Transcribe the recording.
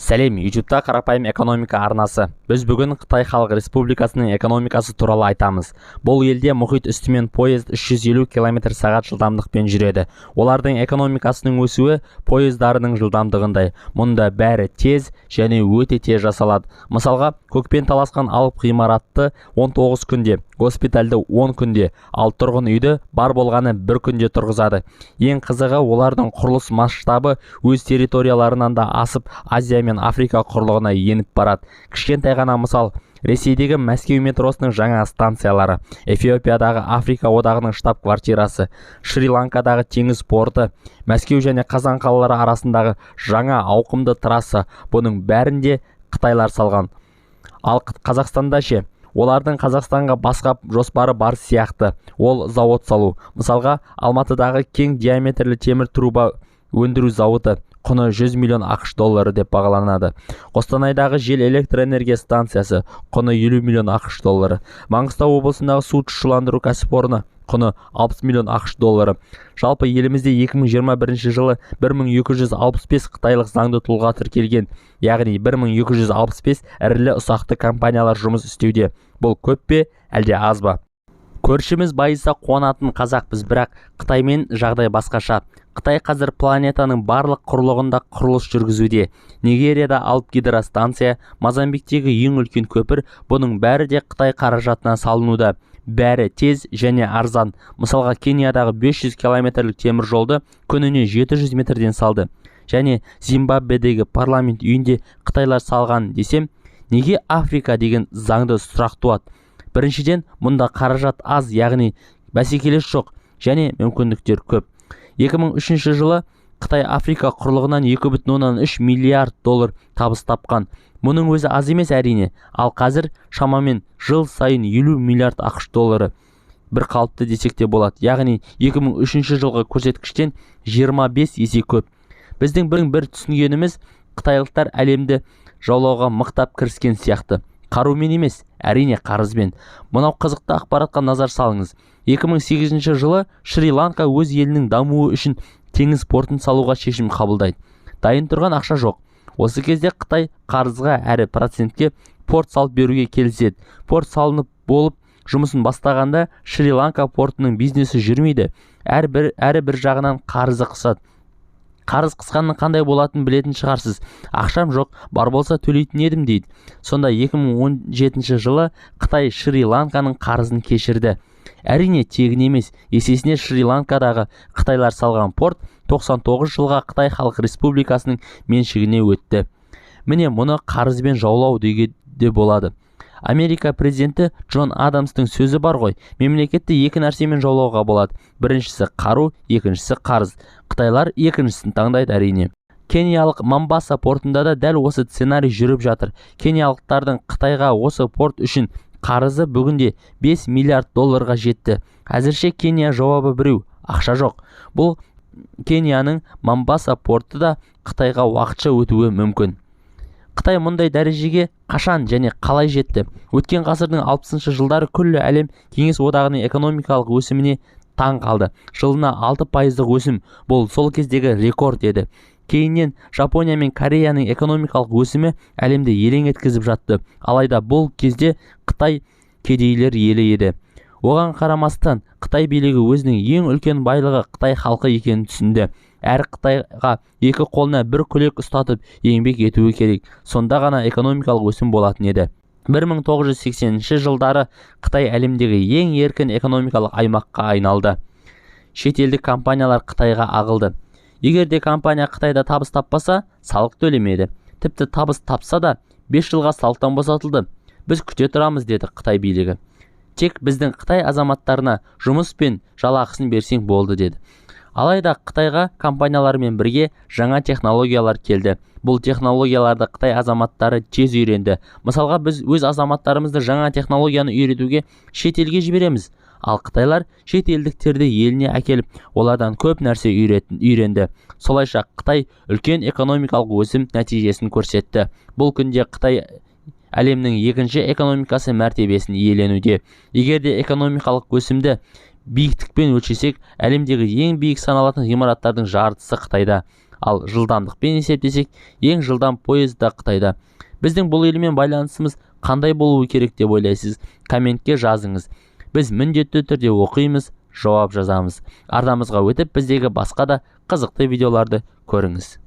Сәлем, YouTube'та «Қарапайым экономика» арнасы. Біз бүгін Қытай Халық Республикасының экономикасы туралы айтамыз. Бұл елде мұхит үстімен поезд 350 км сағат жылдамдықпен жүреді. Олардың экономикасының өсуі пойыздарының жылдамдығындай. Мұнда бәрі тез және өте тез жасалады. Мысалға, көкпен таласқан алып ғимаратты 19 күнде, госпитальді 10 күнде, ал тұрғын үйді бар болғаны бір күнде тұрғызады. Ең қызығы, олардың құрылыс масштабы өз территорияларынан да асып, Азия мен Африка құрлығына еніп барады. Кішкентай ғана мысал: Ресейдегі Мәскеу метросының жаңа станциялары, Эфиопиядағы Африка одағының штаб-квартирасы, Шри-Ланкадағы теңіз порты, Мәскеу және Қазан қалалары арасындағы жаңа ауқымды трасса — бұның бәрін де қытайлар салған. Ал Қазақстанда ше? Олардың Қазақстанға басқа жоспары бар сияқты. Ол — зауыт салу. Мысалға, Алматыдағы кең диаметрлі темір труба өндіру зауыты құны 100 миллион АҚШ доллары деп бағаланады. Қостанайдағы жел электр энергия станциясы құны 50 миллион АҚШ доллары. Маңғыстау облысындағы су тұщыландыру кәсіпорны құны 60 миллион АҚШ доллары. Жалпы елімізде 2021 жылы 1265 қытайлық заңды тұлға тіркелген, яғни 1265 ірілі ұсақты компаниялар жұмыс істеуде. Бұл көп пе, әлде аз ба? Көршіміз байыса, қуанатын қазақпыз, бірақ Қытаймен жағдай басқаша. Қытай қазір планетаның барлық құрлығында құрылыс жүргізуде. Нигерияда алып гидростанция, Мозамбиктегі ең үлкен көпір — бұның бәрі де Қытай қаражатына салынуда. Бәрі тез және арзан. Мысалға, Кениядағы 500 километрлік темір жолды күніне 700 метрден салды. Және Зимбабведегі парламент үйінде қытайлар салған десем, неге Африка деген заңды сұрақ туады. Біріншіден, мұнда қаражат аз, яғни бәсекелес жоқ және мүмкіндіктер көп. 2003 жылы Қытай Африка құрлығынан 2,3 миллиард доллар табыс тапқан. Мұның өзі аз емес, әрине. Ал қазір шамамен жыл сайын 50 миллиард АҚШ доллары бір қалыпты десек те болады, яғни 2003 жылғы көрсеткіштен 25 есе көп. Біздің бір түсінгеніміз, қытайлықтар әлемді жаулауға мықтап кіріскен сияқты. Қарумен емес, әрине, қарызбен. Мынау қызықты ақпаратқа назар салыңыз. 2008 жылы Шри-Ланка өз елінің дамуы үшін теңіз портын салуға шешім қабылдайды. Дайын тұрған ақша жоқ. Осы кезде Қытай қарызға әрі процентке порт салып беруге келіседі. Порт салынып болып, жұмысын бастағанда Шри-Ланка портының бизнесі жүрмейді. Әрі бір жағынан қарызы қысады. Қарыз қысқанның қандай болатынын білетін шығарсыз. «Ақшам жоқ, бар болса төлейтін едім», — дейді. Сонда 2017 жылы Қытай Шри-Ланканың қарызын кешірді. Әрине, тегін емес. Есесіне Шри-Ланкадағы қытайлар салған порт 99 жылға Қытай Халық Республикасының меншігіне өтті. Міне, мұны қарызбен жаулау деуге де болады. Америка президенті Джон Адамстың сөзі бар ғой: «Мемлекетті екі нәрсемен жаулауға болады: біріншісі — қару, екіншісі — қарыз». Қытайлар екіншісін таңдайды, әрине. Кениялық Момбаса портында да дәл осы сценарий жүріп жатыр. Кениялықтардың Қытайға осы порт үшін қарызы бүгінде 5 миллиард долларға жетті. Әзірше Кения жауабы біреу: ақша жоқ. Бұл Кенияның Момбаса порты да Қытайға уақытша өтуі мүмкін. Қытай мұндай дәрежеге қашан және қалай жетті? Өткен ғасырдың 60-шы жылдары күллі әлем Кеңес Одағының экономикалық өсіміне таң қалды. Жылына 6 пайыздық өсім — бұл сол кездегі рекорд еді. Кейіннен Жапония мен Кореяның экономикалық өсімі әлемді елең еткізіп жатты. Алайда бұл кезде Қытай кедейлер елі еді. Оған қарамастан Қытай билігі өзінің ең үлкен байлығы қытай халқы екенін түсінді. Әр қытайға екі қолына бір күрек ұстатып, еңбек етуі керек. Сонда ғана экономикалық өсім болатын еді. 1980 жылдары Қытай әлемдегі ең еркін экономикалық аймаққа айналды. Шетелдік компаниялар Қытайға ағылды. Егер де компания Қытайда табыс таппаса, салық төлемеді. Тіпті табыс тапса да, 5 жылға салықтан босатылды. «Біз күте тұрамыз», — деді Қытай билігі. «Тек біздің қытай азаматтарына жұмыс пен жалақысын берсең болды», — деді. Алайда Қытайға компаниялармен бірге жаңа технологиялар келді. Бұл технологияларды қытай азаматтары тез үйренді. Мысалға, біз өз азаматтарымызды жаңа технологияны үйретуге шетелге жібереміз. Ал қытайлар шетелдіктерді еліне әкеліп, олардан көп нәрсе үйренді. Солайша Қытай үлкен экономикалық өсім нәтижесін көрсетті. Бұл күнде Қытай әлемнің екінші экономикасы мәртебесін иеленуде. Егер де экономикалық өсімді биіктікпен өлшесек, әлемдегі ең биік саналатын ғимараттардың жартысы Қытайда. Ал жылдамдықпен есептесек, ең жылдам поезд да Қытайда. Біздің бұл елмен байланысымыз қандай болуы керек деп ойлайсыз? Комментке жазыңыз. Біз міндетті түрде оқимыз, жауап жазамыз. Арнамызға өтіп, біздегі басқа да қызықты видеоларды көріңіз.